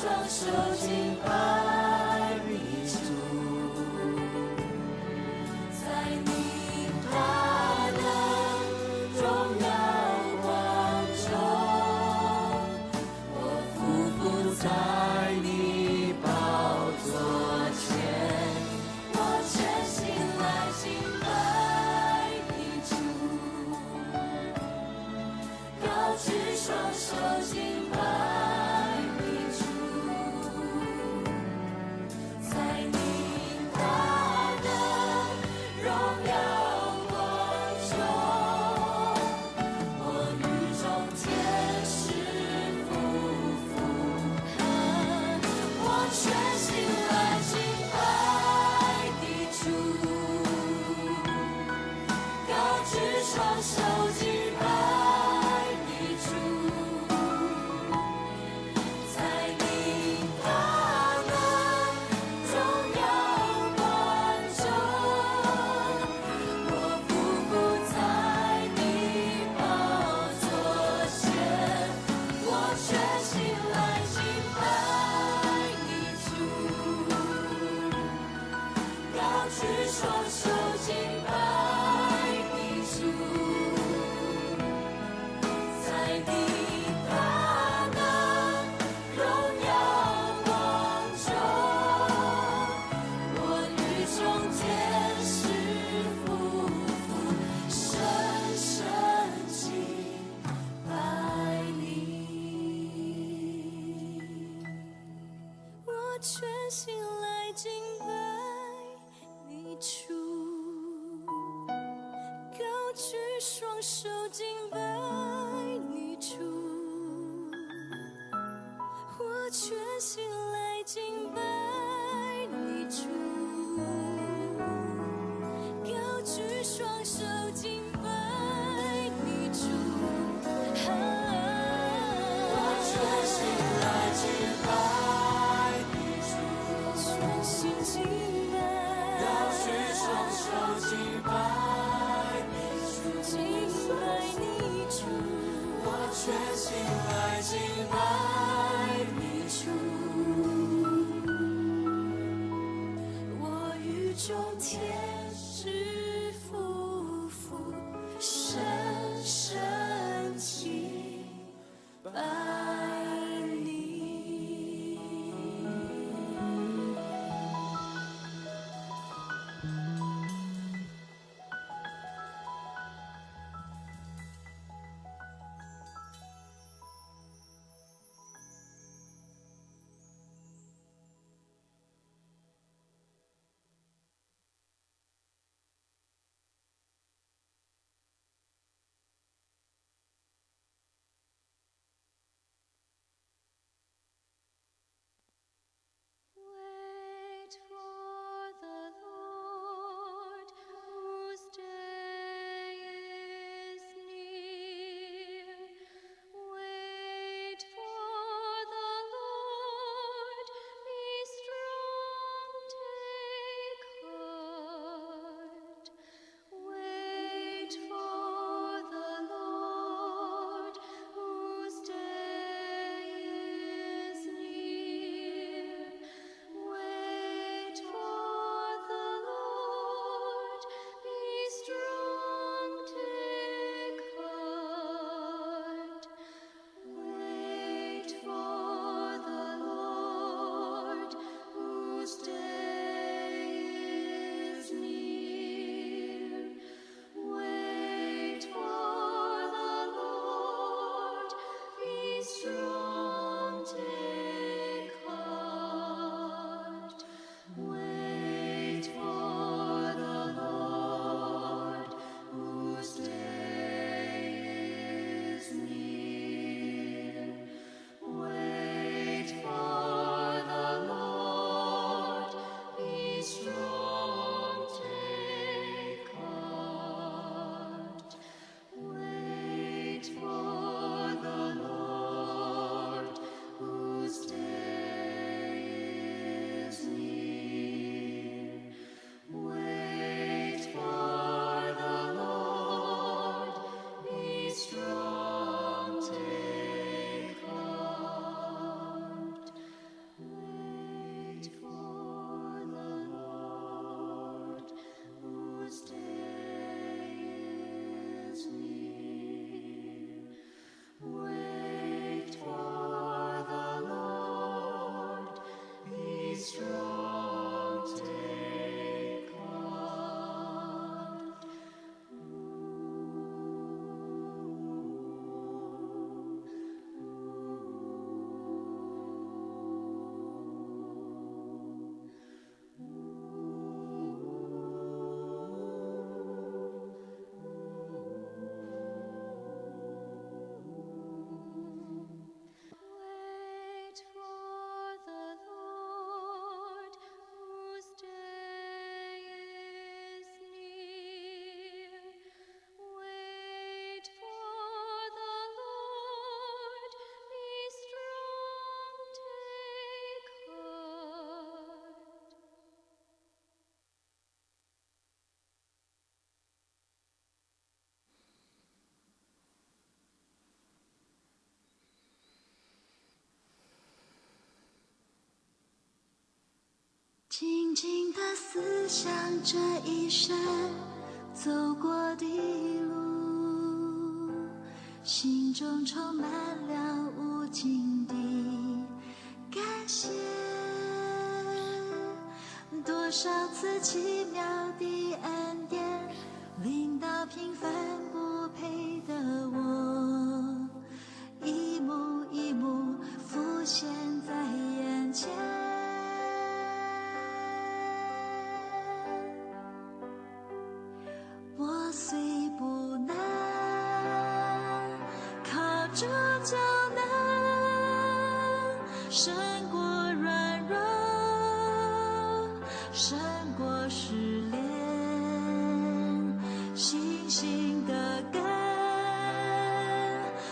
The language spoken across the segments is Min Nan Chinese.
雙手敬拜你主，在你大能榮耀光中，我俯伏在你寶座前，我全心來敬拜你主，高舉雙手敬拜你主，在你大能榮耀光中，我與眾天使俯伏，我全心來敬拜你主，高舉雙手敬拜你主，在你大能榮耀光中，我俯伏在你寶座前，我全心來敬拜你主，高舉雙手敬拜你主，在你大能榮耀光中，我與眾天使俯伏，深深敬拜你。我全心來敬拜你主，高舉雙手敬拜你主，我全心來敬拜你主，高舉雙手敬拜你主。我全心來敬拜你主，全心敬拜，高舉雙手敬拜你主，敬拜你主，我全心來敬拜你主，我與眾天使俯伏，深深敬拜你。靜的思想這一生走過的路，心中充滿了無盡的感謝。多少次奇妙的恩典，臨到平凡不配的我，一幕一幕浮現在眼前。我雖不能，靠主就能勝過軟弱，勝過試煉，信心的根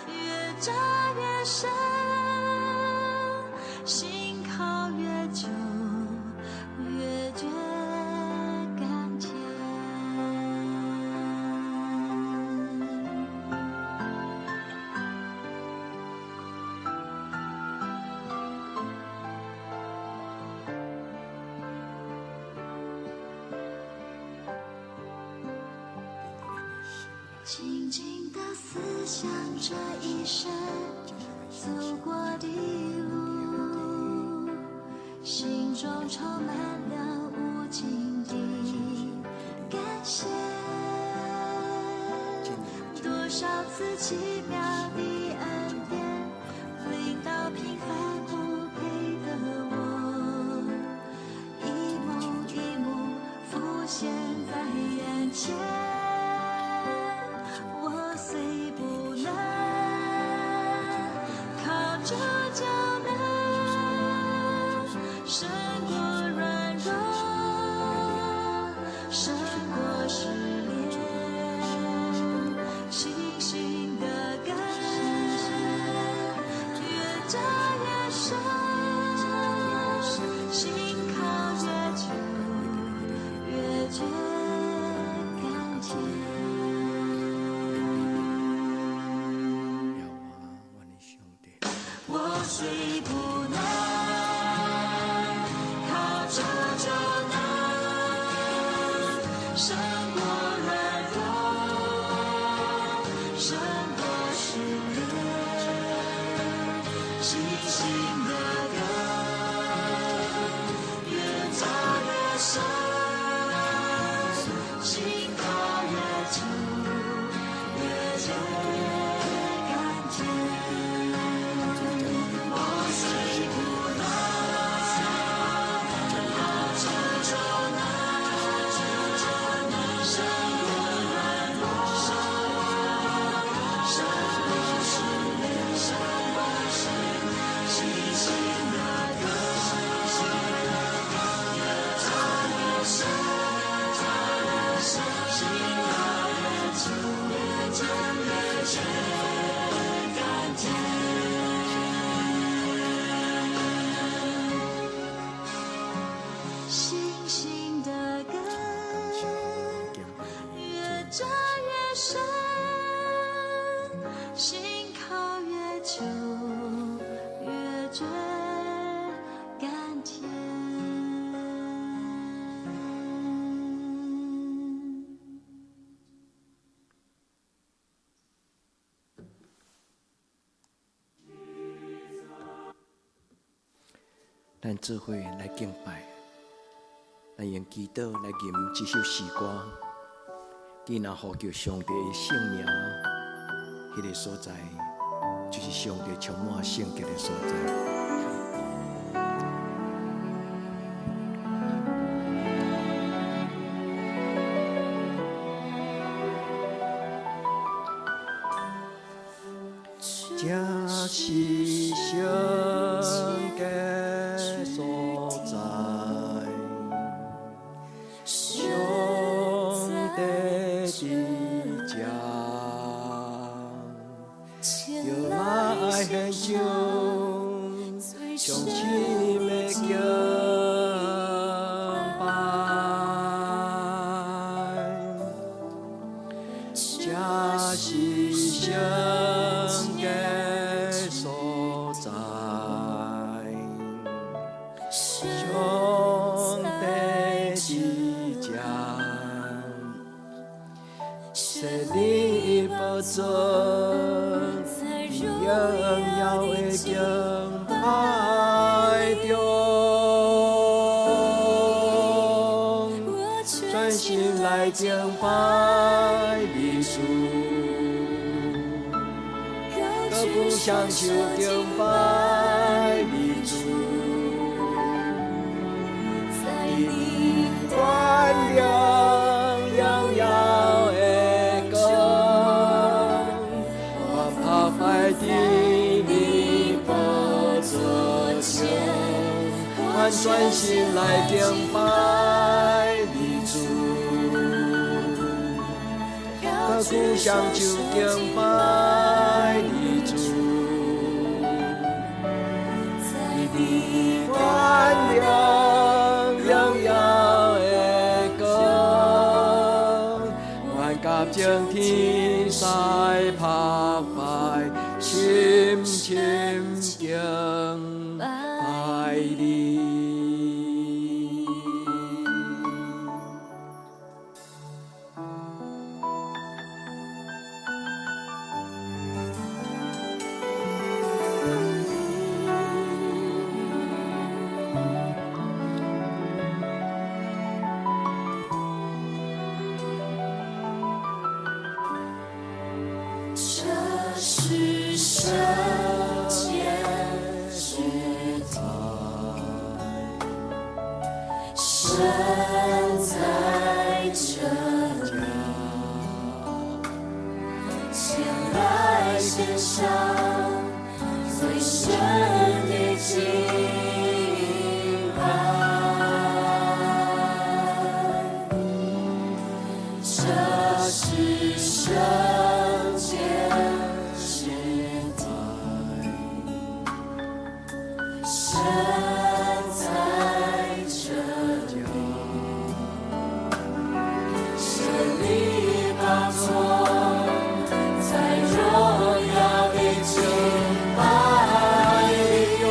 越扎越深，信靠越久越覺甘甜。靜靜的思想這一生走過的路，心中充滿了無盡的感謝。多少次奇妙的恩典，臨到平凡不配的我，一幕一幕浮現在眼前。我雖不能，靠主就能勝過軟弱，勝過試煉，信心的根越扎越深，信靠越久越覺甘甜。我雖不能，靠主就能勝過軟弱，勝過試煉，信心的根越扎越深，信靠越久越覺甘甜。我雖不能，靠主就能勝過軟弱，勝過試煉，信心的根越扎越深，信靠越久越覺甘甜。信心的根越扎越深，信靠越久越覺甘甜。咱做伙來敬拜，咱用祈禱來吟這首詩歌。既若呼叫上帝的聖名，彼個所在就是上帝充滿聖潔的所在。這是聖潔所在，上帝佇這，就來獻上上深的敬拜。這是聖潔所在，上帝佇座，榮耀的敬拜中，全心來敬拜你主，高舉雙手敬拜你主，在你大能榮耀的光，我匍匐佇你寶座前，我全心來敬拜你主，高舉雙手敬拜你主，在你大能榮耀的光，願佮眾天使匍匐，深深敬拜你。這是聖潔之地，神在這裡，前來獻上最深的敬拜。這是聖潔之地，神在這裡，神的寶座在榮耀的敬拜中，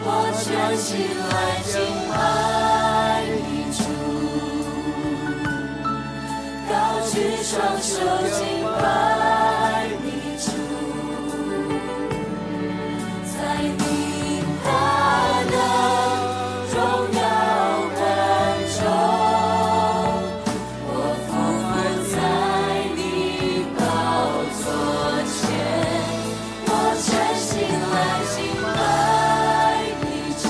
我全心來敬拜你主，高舉雙手敬拜你主，在你大能榮耀光中，我俯伏在你寶座前，我全心來敬拜你主，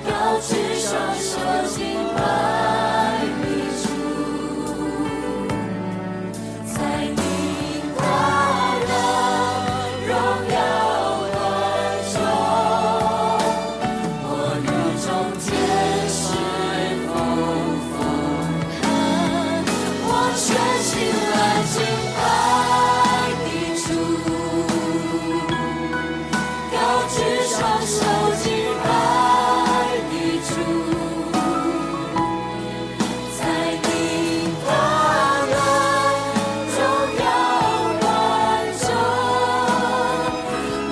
高舉雙手敬拜你主，在你大能榮耀光中，我與眾天使匍匐，我全心來敬拜你主，高舉雙手敬拜你主，在你大能榮耀光中，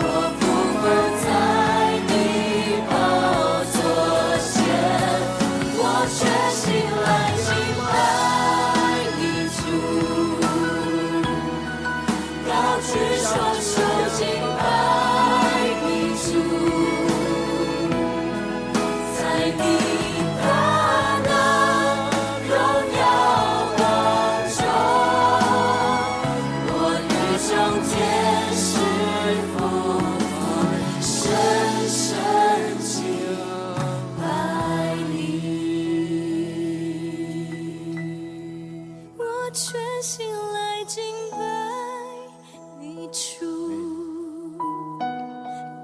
我俯伏在你寶座前，我全心來敬拜你主，高舉雙手敬拜你主，在你大能榮耀光中，我與眾天使匍匐，深深敬拜你。我全心來敬拜你主，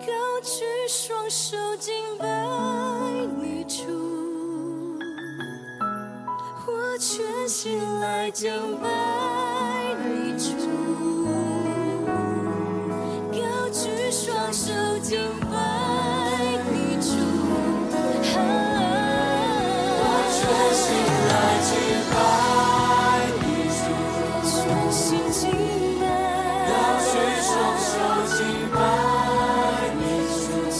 高舉雙手敬拜你主，我全心來敬拜你主，高舉雙手敬拜你主。我全心來敬拜你主，全心敬拜，高舉雙手敬拜你主，敬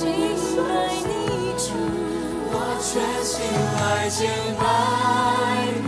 拜你主，我全心來敬拜你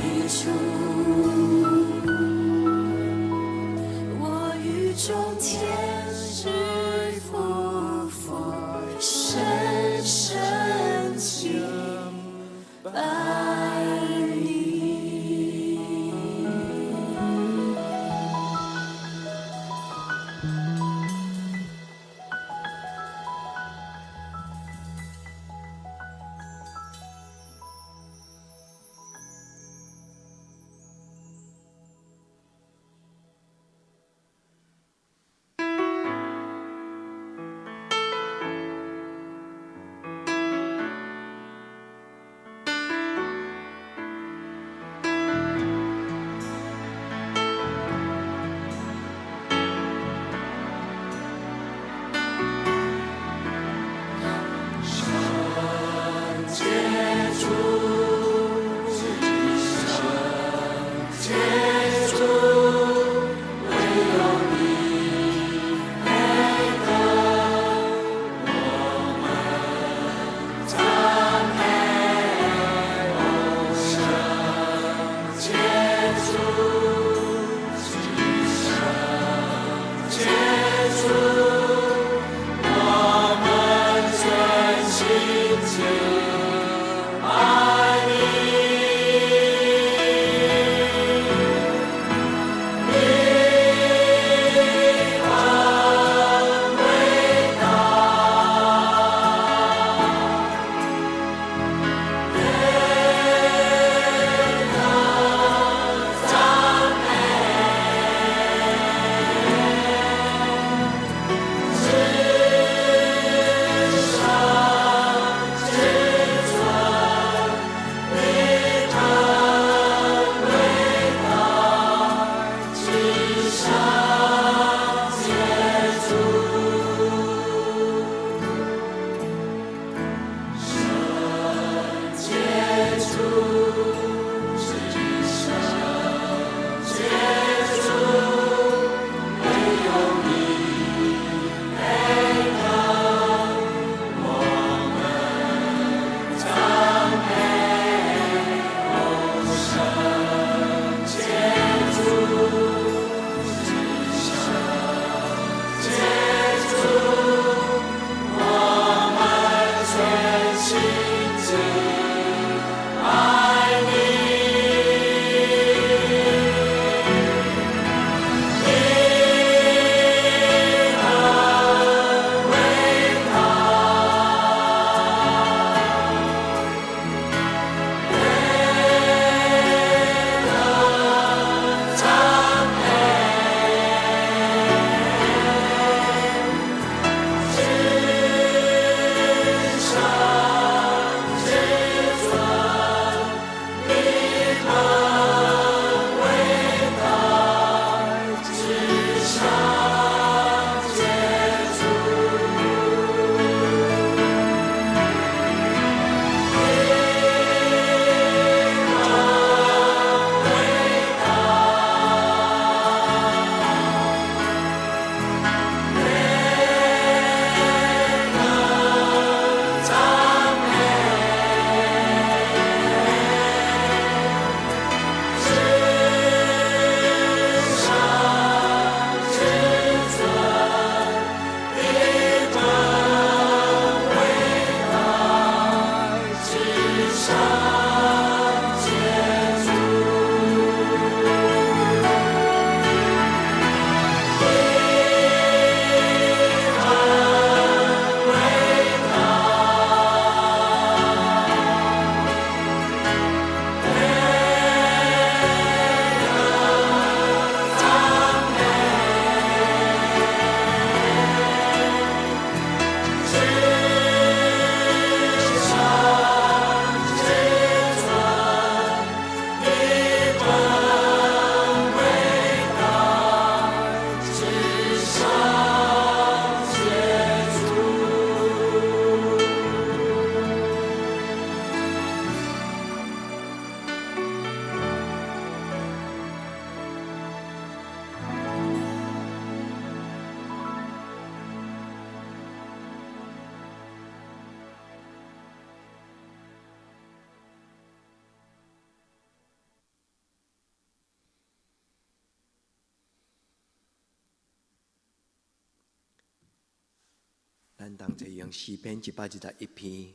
咱同齊用詩篇121篇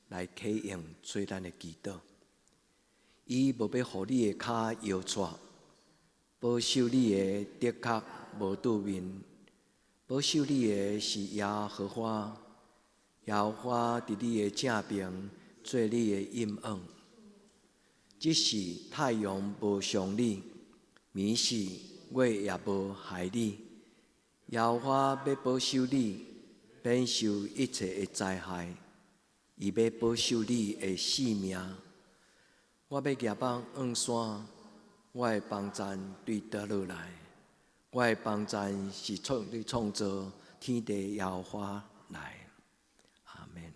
來啟用做咱的祈禱。伊無欲予你的跤搖掣，保守你的竹殼無拄面，保守你的是耶和華，耶和華佇你的正爿做你的蔭影。即使太陽無傷你，暝時月也無害你。耶和華欲保守你，免受一切的災害，伊欲保守你的性命。我欲舉目向山，我的幫贊對佗落來？我的幫贊是創造天地耶和華來。阿門。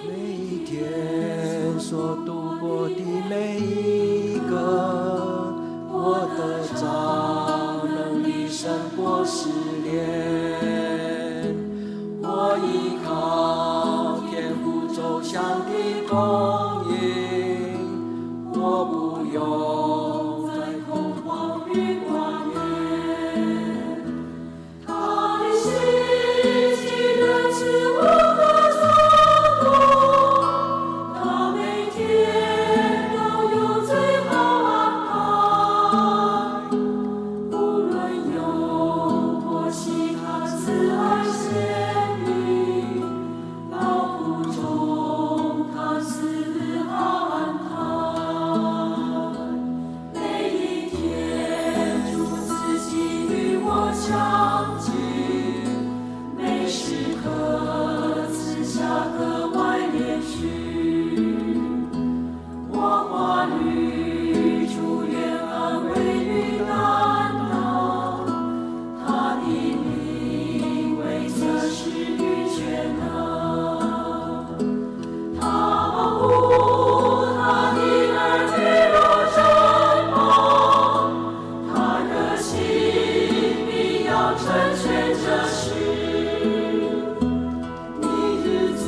每一天所度過的每一個，我得著能力勝過試煉。我依靠天父周詳的供應，我不用再恐慌與掛念。他的心既仁慈無可測度，他每天都有最好安排。無論憂或喜，他慈愛顯明，勞苦中他賜好安康。每一天主自己與我相近，每時刻賜下格外憐恤。我掛慮主願安慰與擔當，他的名為測試與全能。他保護他的兒女如珍寶，他熱心必要成全這事。你日子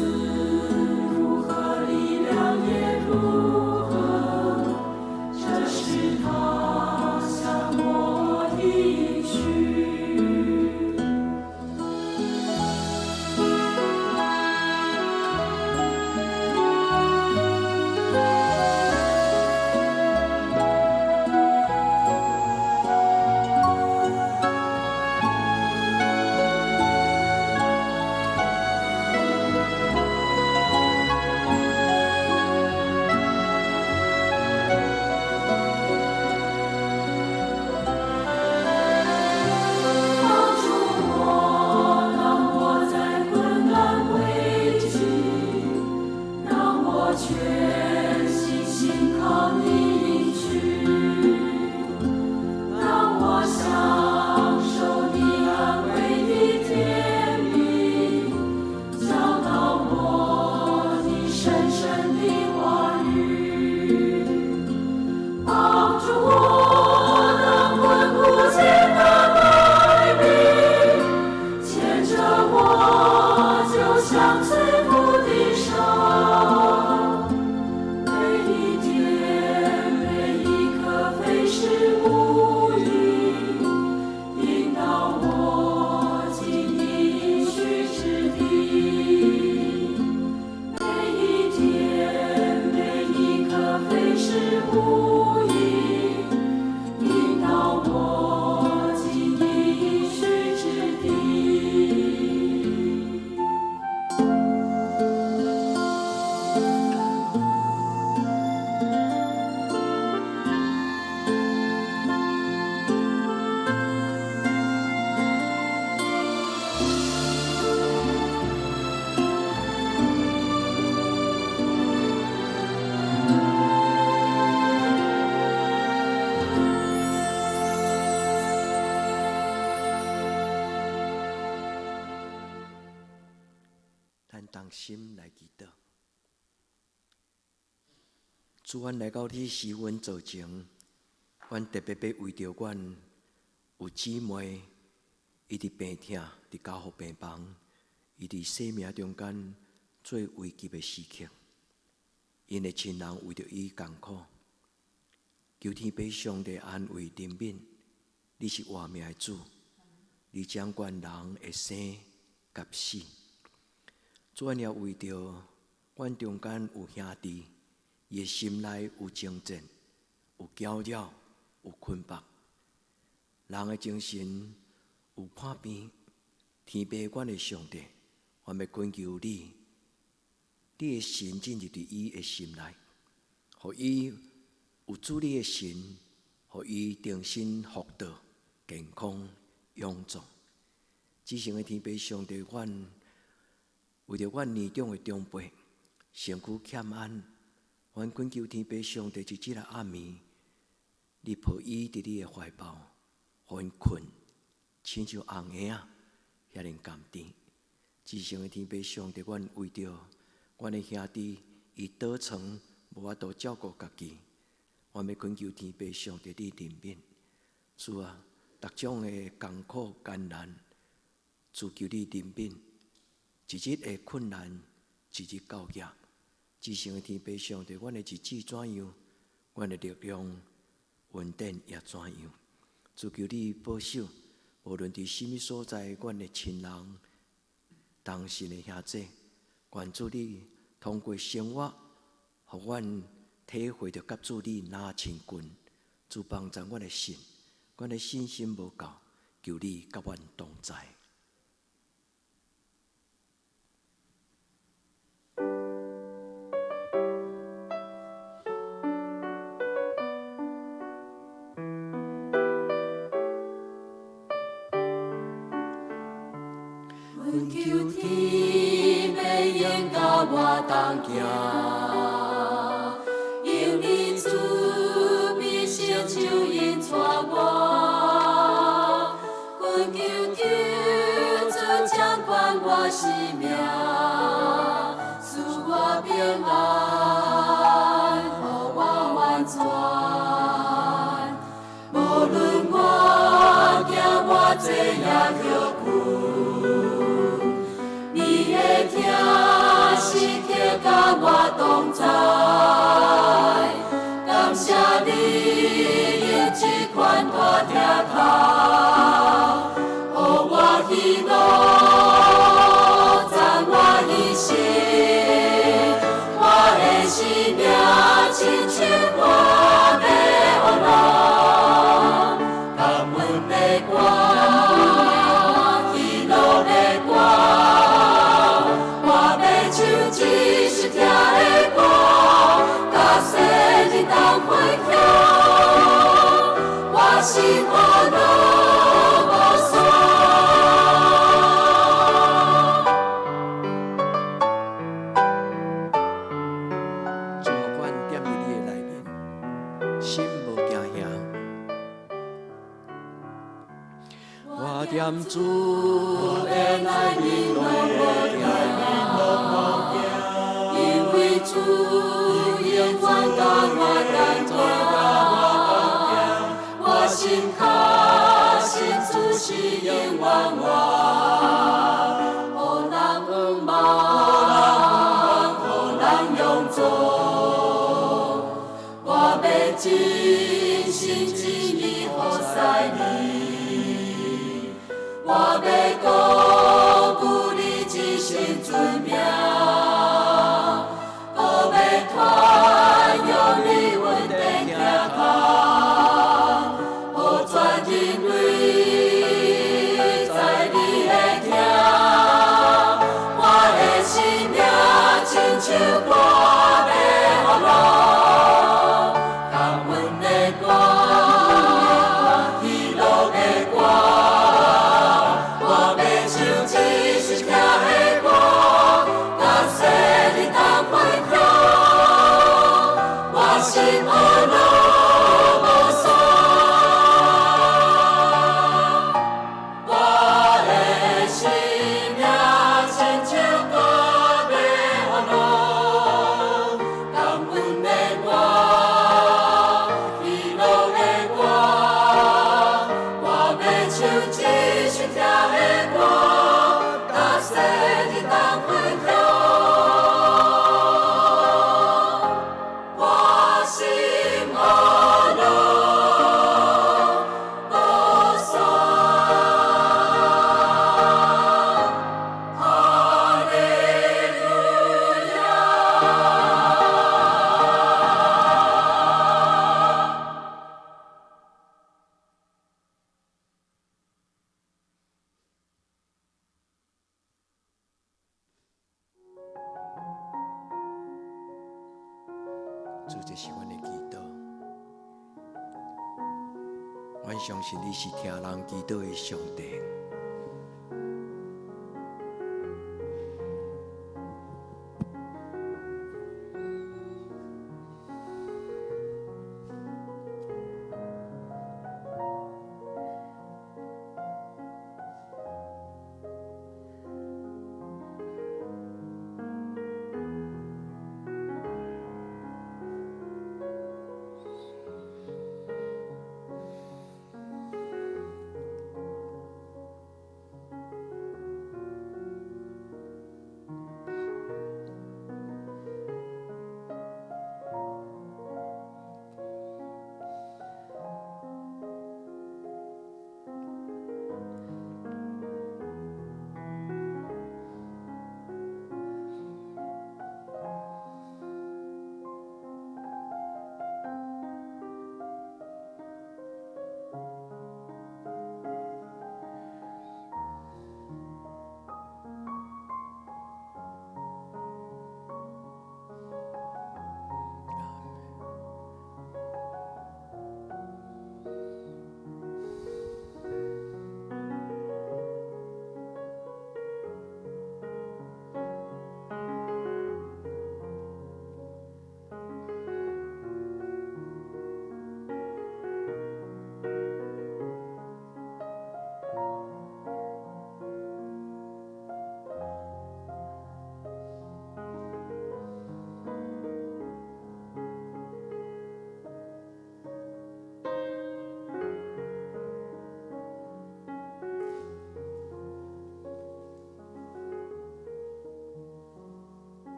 同心來祈禱。主，阮來到你施恩座前，阮特別欲為著阮有姊妹，伊佇病痛，佇加護病房，伊佇生命中間最危急的時刻，𪜶的親人為著伊艱苦，求天父上帝安慰憐憫，你是活命的主，你掌管人的生佮死。主，阮也為著阮中間有兄弟，伊的心內有爭戰，有攪擾，有捆縛，人的精神有破病。天父，阮的上帝，阮欲懇求你，你的神進入佇伊的心內，予伊有主你的神，予伊重新復到健康勇壯。至聖的天父上帝，阮為著阮年長的長輩身軀欠安，阮懇求天父上帝，佇這个暗暝，你抱伊佇你的懷抱，予𪜶睏，親像紅嬰仔遐爾甘甜。至聖的天父上帝，阮為著阮的兄弟，伊倒床無法度照顧家己，阮欲懇求天父上帝你憐憫。主啊，逐種的艱苦艱難，主求你憐憫，一日的困難，一日夠額。至聖的天父上帝，阮的日子怎樣，阮的力量、恩典也怎樣。主求你保守，無論佇啥物所在，阮的親人、同信的兄弟，願主你通過生活，予阮體會著佮主你若親近，主幫助阮的信，阮的信心無夠，求你佮阮同在。懇求天父永佮我同行，用你慈悲雙手引帶我。懇求求主掌管我生命，賜我平安，予我完全。無論我行偌濟夜歇睏，你的疼時刻佮我同在，感謝你用這款大疼痛，予我喜樂，讚我一生，我的生命親像歌的樂，感恩的歌，喜樂的歌。我欲唱這首疼的歌，佮世人同分享。我是歡樂無散。主，阮踮佇你的內面，心無驚嚇。我踮主的內面攏無驚，因為主永遠佮我同行，我心確信主是永遠活，予人毋忘，予人勇壯。我欲真心真意服侍你，我欲高舉你至聖尊名，閣欲傳揚你恩典疼痛，予全人類知你的疼。我的生命親像歌的樂，感恩的歌，喜樂主，這是阮的祈禱。阮相信你是聽人祈禱的上帝。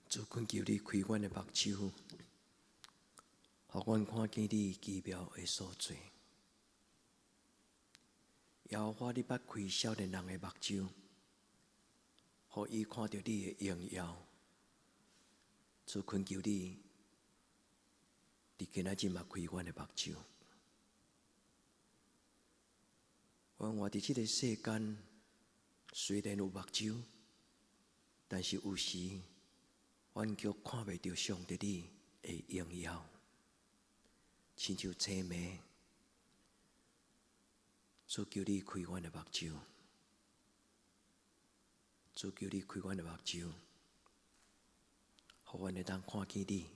主，懇求你開阮的目睭，予阮看見你奇妙的所作。耶和華，你捌開少年人的目睭，予伊看著你的榮耀。主，懇求你，佇今仔日嘛開阮的目睭。阮活佇這个世間，雖然有目睭，但是有時阮卻看袂著上帝你的榮耀，親像青暝。主，求你開阮的目睭，主，求你開阮的目睭，予阮會當看見你，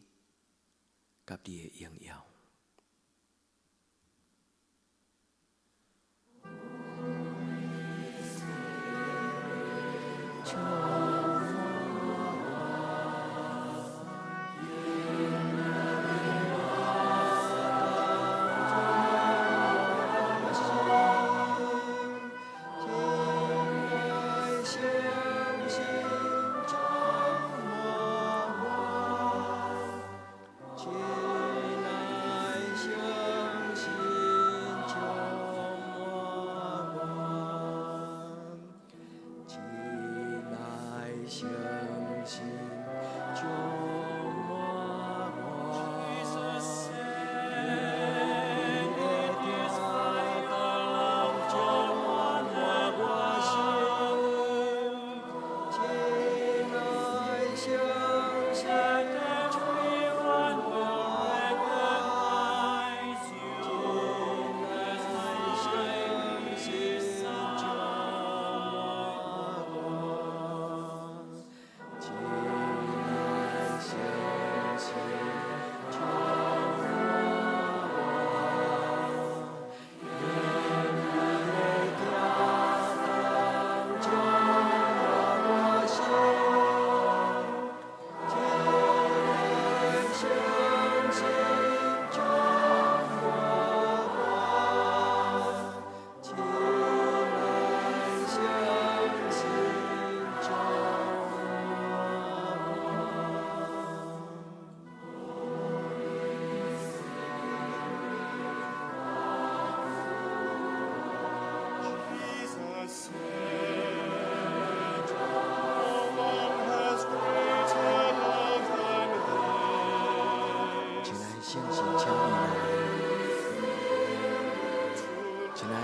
佮你的榮耀。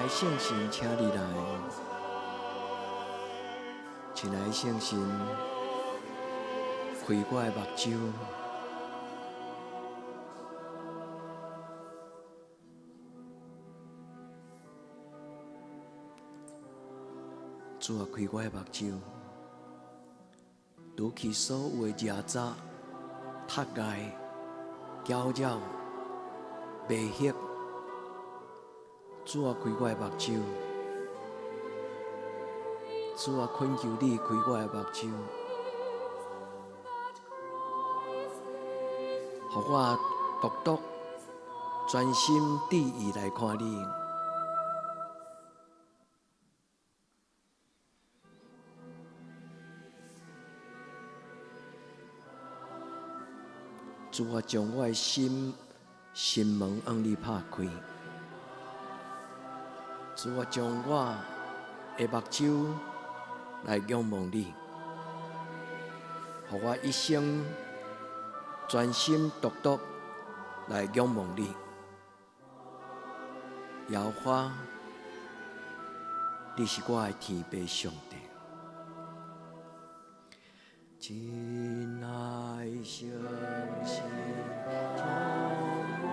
聖神，請你來。親愛的聖神，開我的目睭。主啊，開我的目睭，除去所有的邪雜、窒礙、攪擾、迷惑。主啊，開我的目睭。主啊，懇求你開我的目睭，予我獨獨專心致意來看你。主啊，將我的心心門向你拍開。主啊，將我的目睭來仰望你，予我一生專心獨獨來仰望你。耶和華，你是我的天父上帝。親愛聖神，充滿我。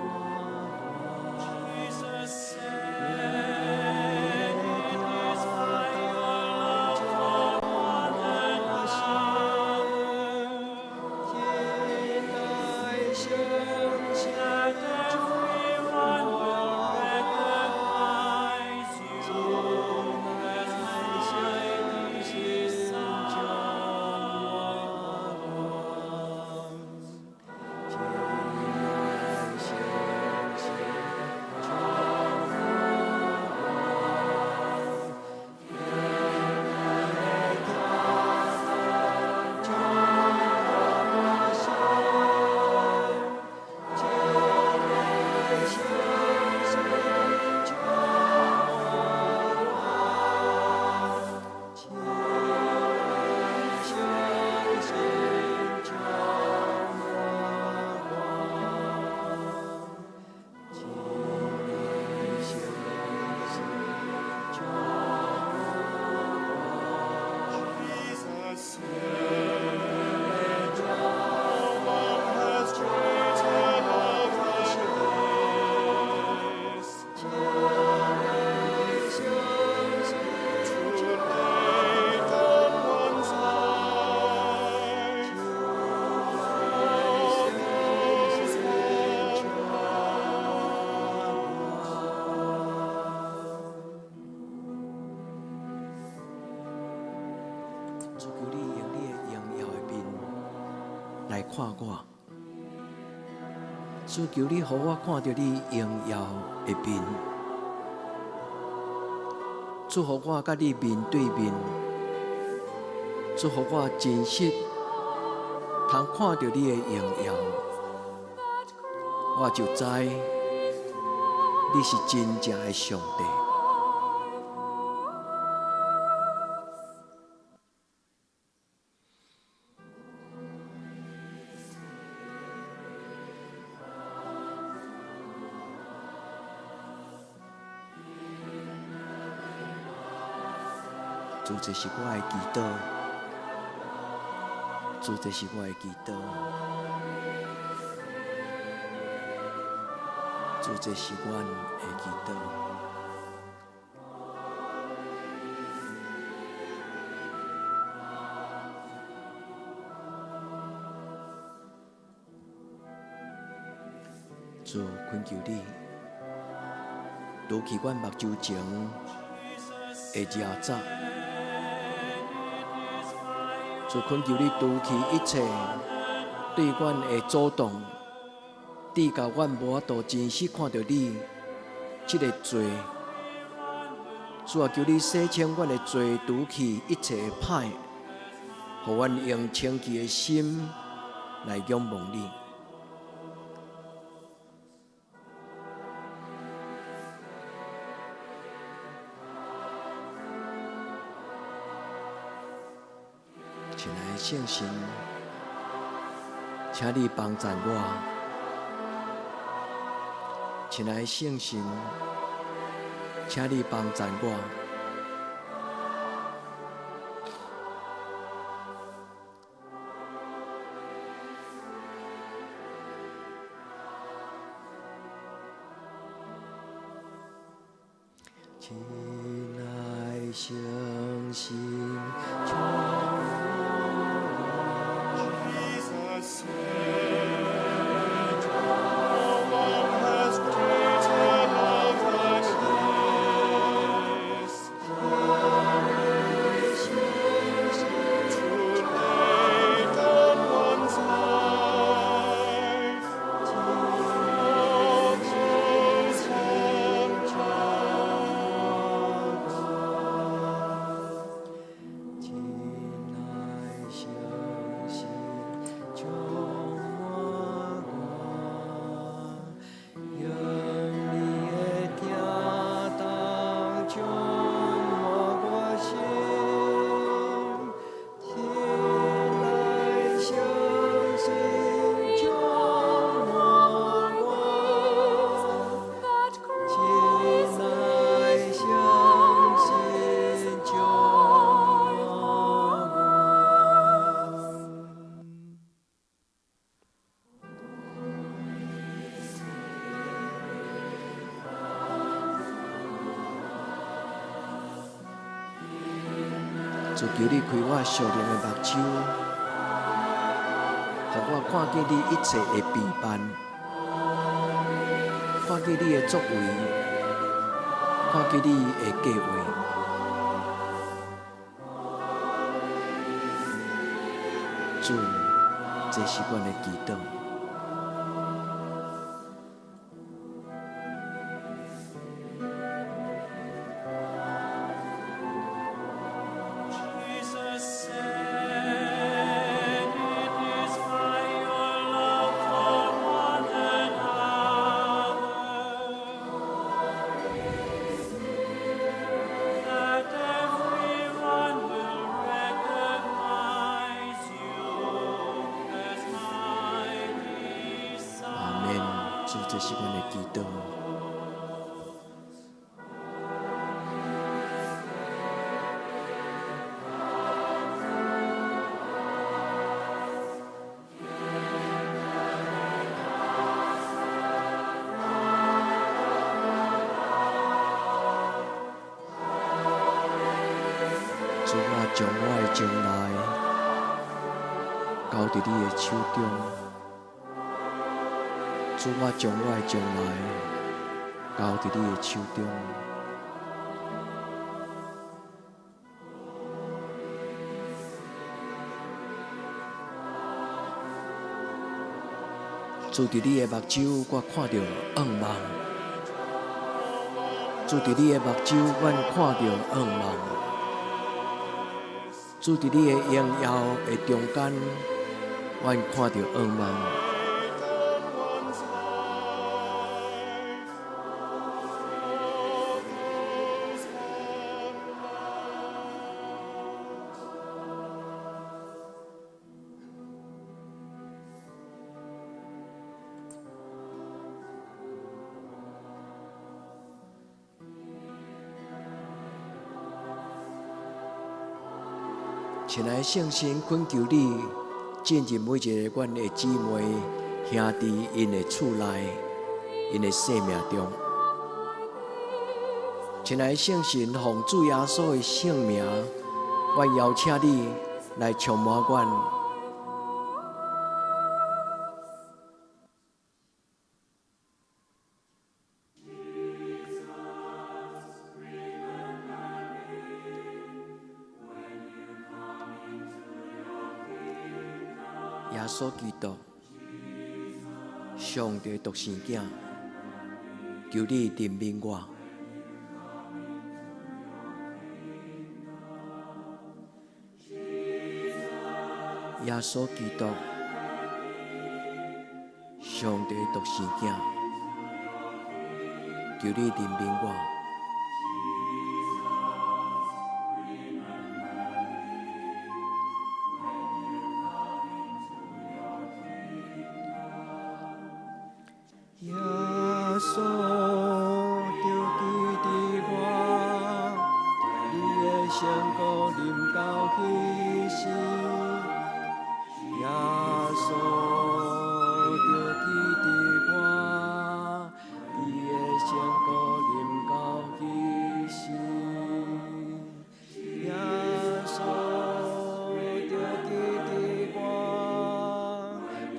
Jesus said, "It is by your love for one another that everyone will recognize you as my disciples." 親愛聖神，充滿我。親愛聖神，充滿我。親愛聖神，充滿我。親愛聖神，充滿我。 Jesus said, "No one has greater love than this, to lay down one's life for those one loves." 主求你用你的榮耀的面來看我，主求你予我看著你榮耀的面，主予我佮你面對面，主予我真實通看著你的榮耀，我就知你是真正的上帝。主，這是我的祈禱，主，這是我的祈禱，主，這是阮的祈禱。主，懇求你，除去阮目睭前的邪雜，主，懇求你除去一切對阮的阻擋，致到阮無法度真實看著你這个罪。主啊，求你洗清阮的罪，除去一切的歹，予阮用清潔的心來仰望你。親愛的聖神，請你幫贊我。親愛的聖神，請你幫贊我。親愛聖神充滿我。 Jesus said, "No one has greater love than this, to lay down one's life for those one loves." 親愛聖神充滿我，用你的疼痛充滿我心。親愛聖神充滿我，親愛聖神充滿我。主，求你開我屬靈的目睭，予我看見你一切的備辦，看見你的作為，看見你的計劃。主，這是阮的祈禱。 Jesus said, "It is by your love for one another that everyone will recognize you as my 阿門。主，這是阮的祈禱。主啊，將我的將來交佇你的手中。主啊，將我的將來交佇你的手中。主，佇你的目睭，我看著願望。主，佇你的目睭，阮看著願望。主，佇你的榮耀的中間，阮看著願望。 Lay down one's life for those one loves. 親愛的聖神，懇求你進入每一个阮的姊妹兄弟𪜶的厝內，𪜶的生命中。親愛的聖神，奉主耶穌的聖名，阮邀請你來充滿阮。耶穌基督，上帝獨生囝，求你憐憫我。耶穌基督，上帝獨生囝，求你憐憫我。耶穌就記佇我聖國臨到彼時，耶穌就記得我，伊的聖國臨到彼時，耶穌就記得我，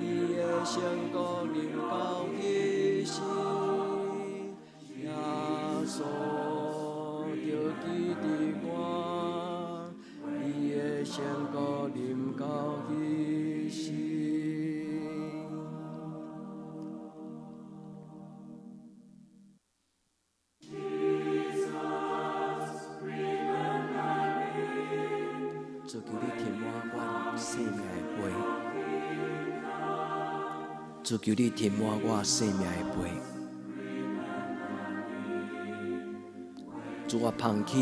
伊的聖國臨到彼時，耶穌就記得我，伊的聖國臨到彼時。主求你填滿阮生命的杯，主求你填滿我生命的杯。主，我捧起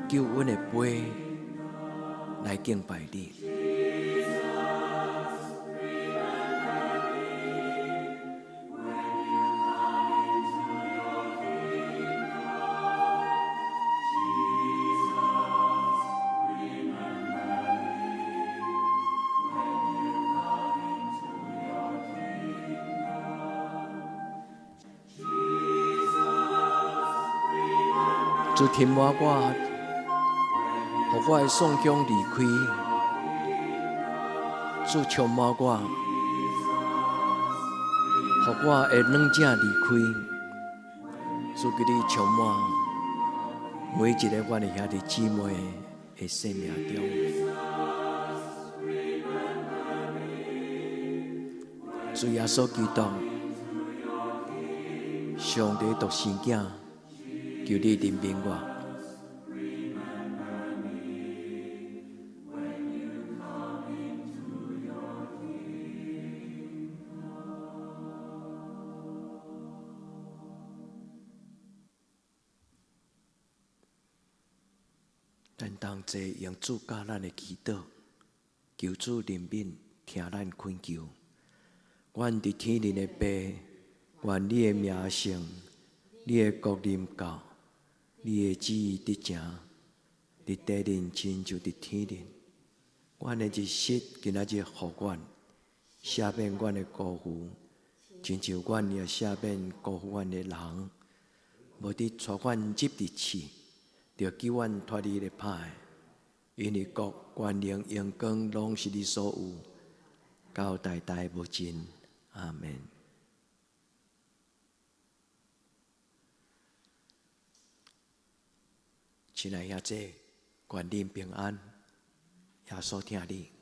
救恩的杯來敬拜你。主填滿我，予我的創傷離開。主充滿我，予我的軟弱離開。主求你充滿每一個阮的兄弟姊妹的生命中。主耶穌基督，上帝獨生囝，求你憐憫我。咱同齊用主教咱的祈禱，求主憐憫，聽咱懇求。阮佇天頂的父，願你的名聖，你的國臨到，你的旨意得成，佇地頂親像佇天頂。阮的日食今仔日予阮，赦免阮的辜負，親像阮也赦免辜負阮的人。無得帶阮入佇試，著救阮脫離彼個歹的。因為國、權能、榮光，攏是你所有，到代代無盡。阿們。親愛兄弟，願恁平安，耶穌疼你。